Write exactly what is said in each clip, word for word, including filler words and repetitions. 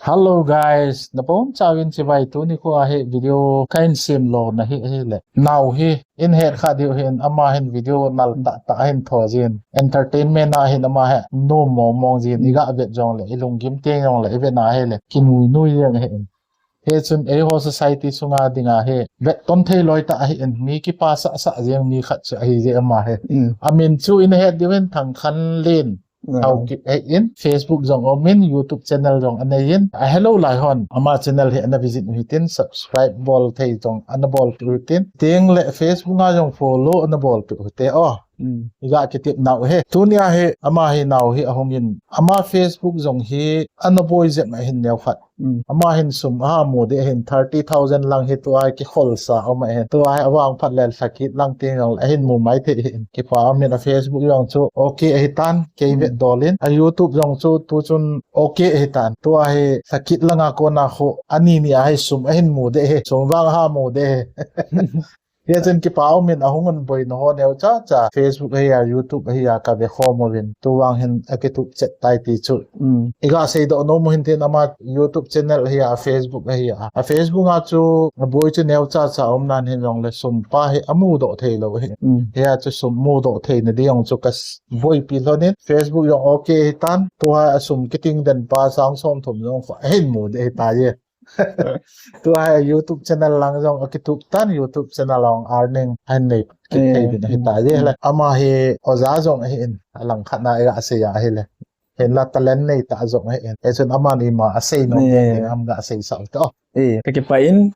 Hello guys, nabonchauvin chibai. Tuni kho a hi video kahin sem lona hi ahile, nao hi in het kha diu hin, ama hin video nal tah tah ahin tho jin, entertainment a hin ama hi nom mong mong jin, iga vet jongle, ilunggim teng jongle ivet na ahile kinui nui jeng ahin. Hichun eiho society sunga dinga hi vetton thei loi tah ahin, mi kipasah sah jeng mi khat chu ahi jeh ama hi. Amin chu in het diu hin, Thangkhanlen Haokip ahin, Facebook jong aumin, YouTube channel jong aneiyin, ahelou lai hon ama channel hi ana visit u hitin, subscribe bol thei jong ana bolpeh u hitin, tengle Facebook a jong follow ana bolpeh u hite o. Iga kitep nau hi, tunia hi ama hi nao hi ahungin, ama Facebook jong hi ana boi jep ahin neokhat. Ama hin sum aha mu ding ahin, thirty thousand lang hi tua kikholsa um ahin, tua hi avangphat le lhakit lang teng jongle ahin mu mai thei ahin, kipa umin. A Facebook jong chu okay ahitan, kei vetdol in, a YouTube jong chu tuchun okay ahitan, tua hi lhakit langa kona kho ani ni a hi sum ahin mu ding ahi, sum vang aha mu ding ahi. Hichun kipa umin, ahung un boina ho neocha cha, Facebook ahi a, YouTube ahi a, kave khom uvin, tuvang hin akitup chet tai ti chu iga seidoh nom u hintin, ama YouTube channel ahi a, Facebook ahi a, a Facebook a chu aboi chu neocha cha umnan hin jongle sum pa hi amudoh theilou ahi. Hia chu sum mudoh theina ding jong chu kaboipi lhonin, Facebook jong okay ahitan, tua a sum kiting den pa sang somthum jong kho ahin mu ding ahitai. Tua hi YouTube channel lang jong akitup tan, YouTube channel lang earning ahin nei kit thei ding ahitai. Ama hi oja jong ahin, alangkhat na iga sei a ahile, hinla talent neitah jong ahin, hichun aman ima asei nom ding ham ga seisah u hite o. Kakipah in,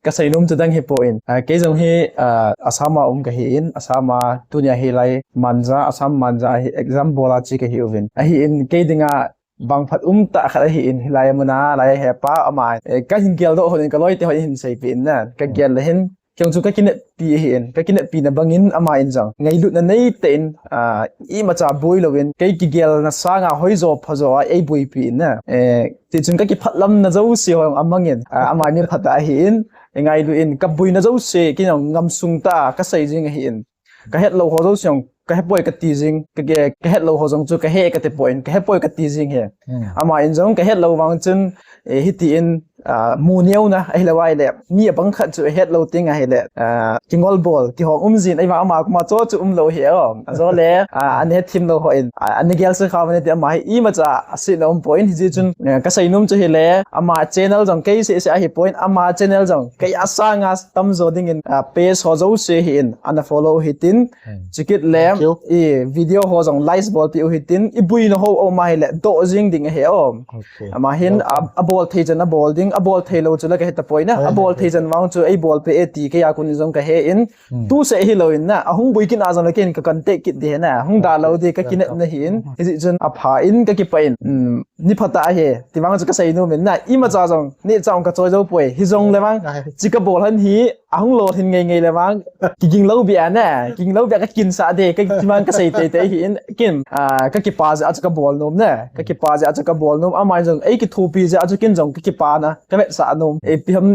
kaseinom chu dang hipoi, kei jong hi Assam a um kahin, Assam a tunia hilai Manja, Assam Manja hi exam bol a che kahi uvin, ahin kei dinga vangphat umtah khat ahin, hilai muna lai hepa ama kahin geldoh hon in, kaloite hon in hin seipeh in na, kagel le hin kei jong chu kakineppi ahin, kakineppi na bangin ama in jong ngailutna neitah in, imacha boilouvin, kei kigelna sanga hoijo phajo a eiboipi in na, tichun kakiphatlamna jouse ho jong amangin, ama mi phatah ahin, ngailu in, kaboina jouse kei jong ngamsung tah a kasei jing ahin, kahetlou ho jouse jong kahepoi kati jing, kahetlou ho jong chu kahe katipoi, kahepoi kati jing hi. Ama in jong kahetlou vang chun, hitin, mu neona ahilou ahile, mi abang khat chu ahetlou teng ahile, kingolbol kihong um jin, ahivang ama koma cho chu umlou hi o. Ajole ana hetthemlou hon ana gelse kha uvin ti, ama hi imacha asetna umpoi. Hijeh chun kaseinom chu hile, ama channel jong kei seh seh ahipoi, ama channel jong kei a sanga tamjo dingin, page ho jouse hin ana follow u hitin, chukit le video ho jong likes bolpeh u hitin, iboina ho um ahile doh jing ding ahi o. Ama hin abol thei chan abol ding, abol theilou chu la kahetapoi na, abol thei chan vang chu eibolpeh e ti kei a kon in jong kahen, tuseh hilouvin na, ahung boi kit a jongle kei hin ka contact kit ding ahi na, hung dalou ding kakinepna ahin, hijeh chun apha in kakipah in, ni phatah ahi ti vang chu kaseinom in na, imacha jong neocha jong kachoi joupoi, hijongle vang che kabol hon hi ahung lolhin ngeingei le vang kiging lou beh a na, kiging lou beh a kakinsah ding, kei vang kasei teitei ahin, ken kakipa jeh a chu kabol nom na, kakipa jeh a chu kabol nom, ama in jong eikithopi jeh a chu ken jong kakipana kavetsah nom. Ipi ham,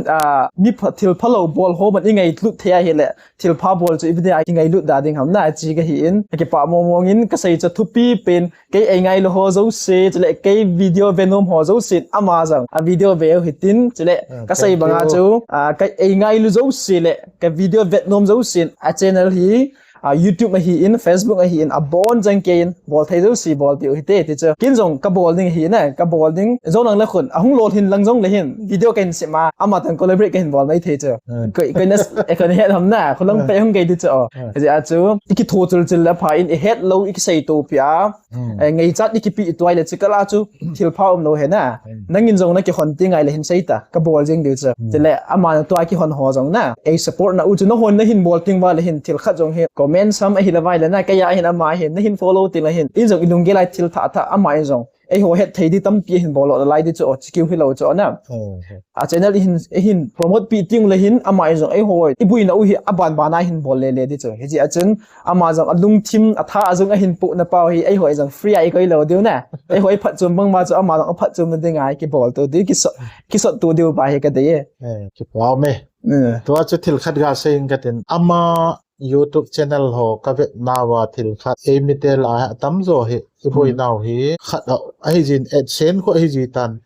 mi pha, thilphalou bol ho man ingailut thei ahile, thilpha bol chu ipi dinga kingailut da ding ham na, che kahin kakipah mong mong in, kasei chu thupi pen, kei eingailu ho jouse, chule kei video ve nom ho jousen ama jong a video ve u hitin, chule kasei banga chu, ka eingailu jouse le ka video vet nom jousen a channel hi, YouTube ahin, Facebook ahin, abon jeng kei in, bol thei jouse bolpeh u hite ti chu, ken jong kabol ding ahi na, kabol ding, jou lang le khun ahung lolhin lang jongle hin video kahin sem a, ama tang collaborate kahin bol mai thei chu, koi, koina, koina het ham na, kholung peh hung kei ti chu o. Hijeh a chu ikitho chilchil le apha in, ihetlou ikiseitopeh a, ngaichat ikipeh tuai le chukal a chu thilpha umlou ahi na. Nangin jong nakihon ti ngai le hin seita, kabol jeng diu chu. Chule ama tua kihon ho jong na, eisupport na u chu, nahon nahin bol teng uva le hin thil khat jong hi comment sam ahilou vai le na, kei a hin ama hin nahin follow teng le hin, in jong ilunggel a thil thah thah, ama in jong eiho hetthei ding tampi ahin bol lou nalai ding chu o, chikeu hilou chu o na. A channel ihin, ihin promote peh teng le hin ama in jong eiho iboina u hi aban ban a hin bol lele ding chu. Hijeh a chun ama jong alungthim atha a jong ahin pohna pau hi eiho jong free a ikoi lou diu na, eiho iphatchom bang ma chu ama jong aphatchomna dinga kibolto diu, kisot, kisotto diu pa hi kadei e. Kipa ume. Tua chu thil khat gasei ing katin, ama YouTube channel ho kavet nauva thil khat, eimite lah a atamjo hi iboinau hi khat ahijin, AdSense kho ahiji tan.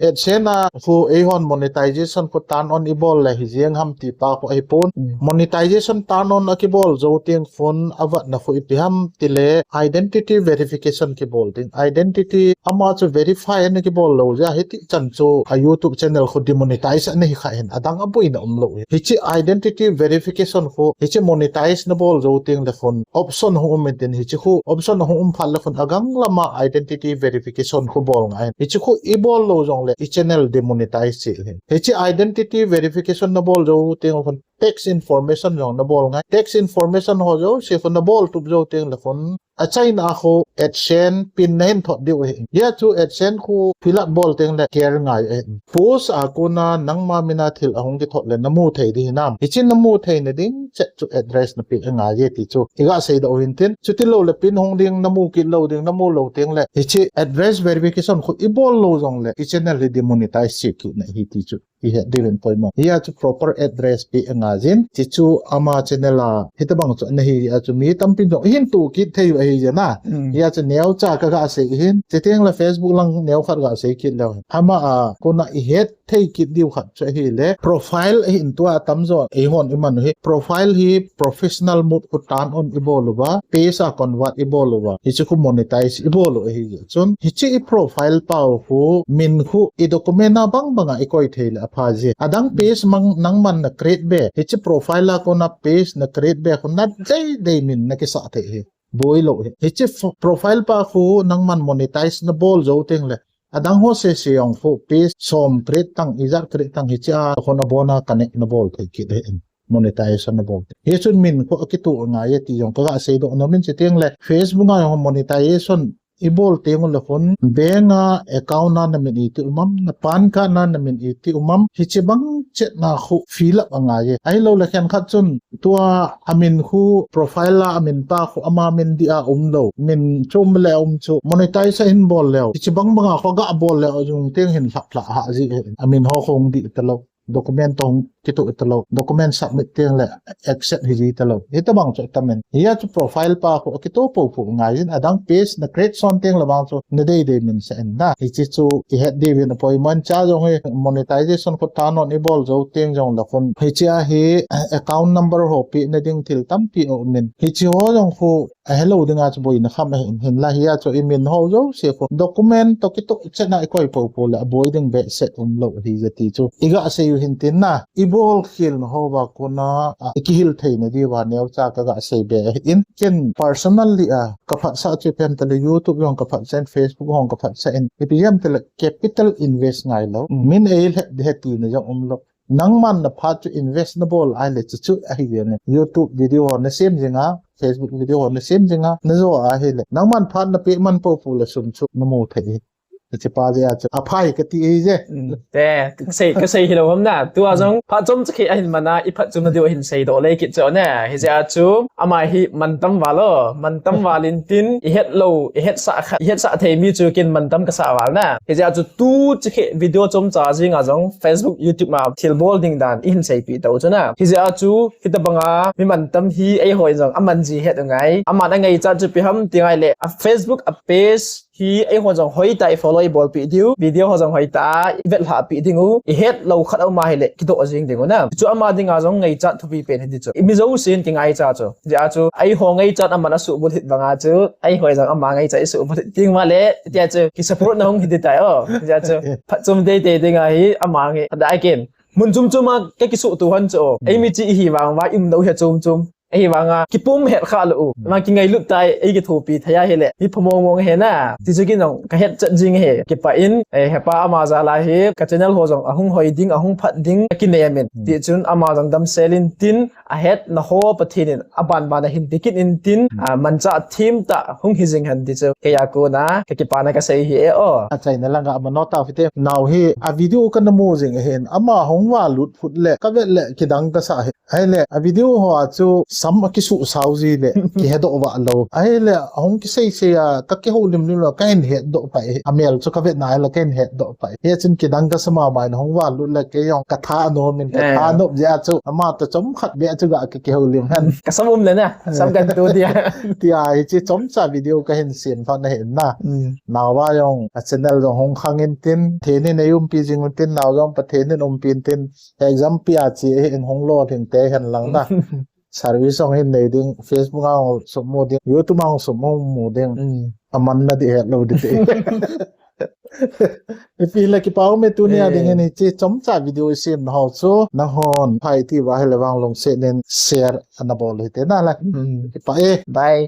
AdSense a khu eihon monetization khu turn on ibol le hijeng ham ti pa khu ahipon. Monetization turn on akibol jou teng khun avatna khu ipi ham tile identity verification kibol ding. Identity ama chu verify ana kibol lou jeh a hiti chan chu a YouTube channel khu demonetize ana hi kha hin adang aboina umlou hi. Hiche identity verification khu hiche monetize nabol jou teng le khun option hung um intin hiche khu option hung um phat le khun agang lama identity verification khu bol ngai. Hiche khu ibol lou jong le i channel demonetize cheh hin. Hiche identity verification nabol jou teng le khun tax information jong nabol ngai. Tax information ho jouse khu nabol tup jou teng le khun achaina a khu AdSense pin nahin thot diu ahi. Hia chu AdSense khu fill up bol teng le care ngai ahi. Post a kona nangma mina thil ahung kithot le namu thei ding hinam. Hiche namu theina ding chet chu address napeh angai e ti chu iga seidoh u hintin. Chutilou le pin hung ding namu kit lou ding namu lou teng le hiche address verification khu ibol lou jong le i channel hi demonetize cheh kit na ahi ti chu ihet diuvin poimo. Hia chu proper address peh angai jin. Hiche chu ama channel a hitobang chu ana hi a chu mi tampin jong ihin toh kit thei u ahi jeh a. Hia chu neocha kaga sei hin. Chuteng le Facebook lang neokhat ga sei kit leu hin. Ama a kona ihet thei kit diu khat chu ahile profile ahin tua atamjo eihon iman u hi profile hi professional mode khu turn on ibol uva, page a convert ibol uva, hiche khu monetize ibol u ahi jeh chun hiche i profile pau khu min khu i document a bang banga ikoi thei le apha ji. Adang page mang nangman na create be, hiche profile a kona page na create be khu nadei dei min nakisah thei hi. Boilou hi. Hiche profile pa khu nangman monetize nabol jou teng le adang ho sese jong khu page som create tang, ijat create tang hiche a khun abona connect nabol thei kit ahi in. Monetization nabol thei. Hichun min khu akitoh angai e ti jong kaga seidoh nom in chuteng le Facebook a jong monetization ibol teng u le khun bank a account a namin iti um am, na PAN card a namin iti um am, hiche bang chet na khu fill up angai e. Ahilou le khenkhat chun tua amin khu profile a amin pa khu ama min dia umlou. Min chom le um chu monetize ahin bol leu. Hiche bang banga khu aga bol leu jong teng hin lhap lhah ha ji amin ho khu hung dih talou. Document toh hung kitoh talou. Document submit teng le accept hiji talou. Hitobang chu atamin. Hia chu profile pa khu akitoh pou pou ngai jin adang page na create son teng le bang chu nadei dei min sah in na. Hiche chu ihet diuvin apoimo in cha jong hi monetization khu turn on ibol jou teng jong le khun hiche a hi account number ho peh na ding thil tampi aum in. Hiche ho jong khu ahelou dinga chu boina kham ahin, hinla hia chu imin ho jouse khu document toh kitoh chet na ikoi pou pou le aboi ding behseh umlou ahi jeh ti chu iga sei u hintin na. Ibol khel na houva kona ikihil theina diuva neocha kaga sei be ahin. Ken personally a kaphatsah chu ipi ham tile YouTube jong kaphatsah in, Facebook jong kaphatsah in, ipi ham tile capital invest ngailou. Min eilhep ding ahi tina jong umlou. Nangman naphat chu invest nabol ahile chuchu ahi jeng e. YouTube video ho nasem jinga, Facebook video ho nasem jinga, najo ahile nangman phat napeh man pou pou le sum chu namu thei hi. Hiche pa jeh a chu aphai kati ahi je. Te, kasei, kasei hilou ham na. Tua jong phat chomcha khat ahin man a, iphatchomna diu ahin seidoh le kit chu na. Hijeh a chu ama hi mantam val o, mantam val intin, ihet lou, ihetsah khat, ihetsah thei mi chu ken mantam kasah val na. Hijeh a chu tuchekhat video chomcha jinga jong Facebook, YouTube ma thilbol ding dan ihin seipeh tau chu na. Hijeh a chu hitobanga mi mantam hi eihon jong aman ji het u ngai. Aman angaichat chu ipi ham ti ngai le, a Facebook a page hi eihon jong hoitah a ifollow ibolpeh diu, video ho jong hoitah a ivetlhahpeh diu, ihet lou khat aum ahile kidoh jeng diu na. Chu ama dinga jong ngaichat thupi pen hiti chu. Mi jousen kingaichat chu. Hijeh a chu eiho ngaichat aman asuhbulhit banga chu, eiho jong ama ngaichat isuhbulhit ding ma le, tia chu kisupport na hung hiti tai o. Hijeh a chu phatchom teitei dinga hi ama nge. Ada ken mun chom chom a kakisuhto hon chu o. Eimi chu ihi vang uva ium lou hi chom chom. Ahivanga kipum het kha lou u. Ama kingailut tai, eikithopi thei ahile mi pha mong mong ahi na. Tichu ken jong kahet chat jing ahi. Kipah in, eh, hepa ama jal a hi ka channel ho jong ahung hoi ding, ahung phat ding akinemin. Tichun ama jong damsel intin, ahetna ho Pathen in aban ban a hin pe kit intin, a, manchah themtah hung hi jing hen ti chu keiya kona kakipana kasei ahi e o. Achaina langa ama notao hite, nao hi a video kana mu jing ahin, ama hung valut phut le kavet le kidang kasa ahi. Ahile a video ho a chu Sam a kisu sau ji le, kihedoh va lo. Ahile, hong kisei sei a, ka kihoulim lim lo, ka hin hedoh pai. Amel chu ka vet na le, ka hin hedoh pai. He chun kidang ka sama mai na hong va lut le, kei jong ka tha nom in, ka tha nom jia chu, ama ta chom khat be chu ga ka kihoulim hen. Ka sam um le na, sam kan tu dia. Tia hi chi chomcha video ka hin sem pha na hin na. Nau va jong, a channel jong hong khang in tin, thenin ei umpi jing un tin, nau jong Pathen in umpi in tin, exam pia chi hi in hong lo hin te hen lang na. Service hong hin nei ding, Facebook a hong sum mu ding, YouTube a hong sum hong mu ding. Aman na di het lo di te. Ipi le kipa um e tunia ding in hichi chomcha video i sem na ho chu. Nahon phai ti va hile vang lungset in share ana bol hi te na le. Kipa e. Bye.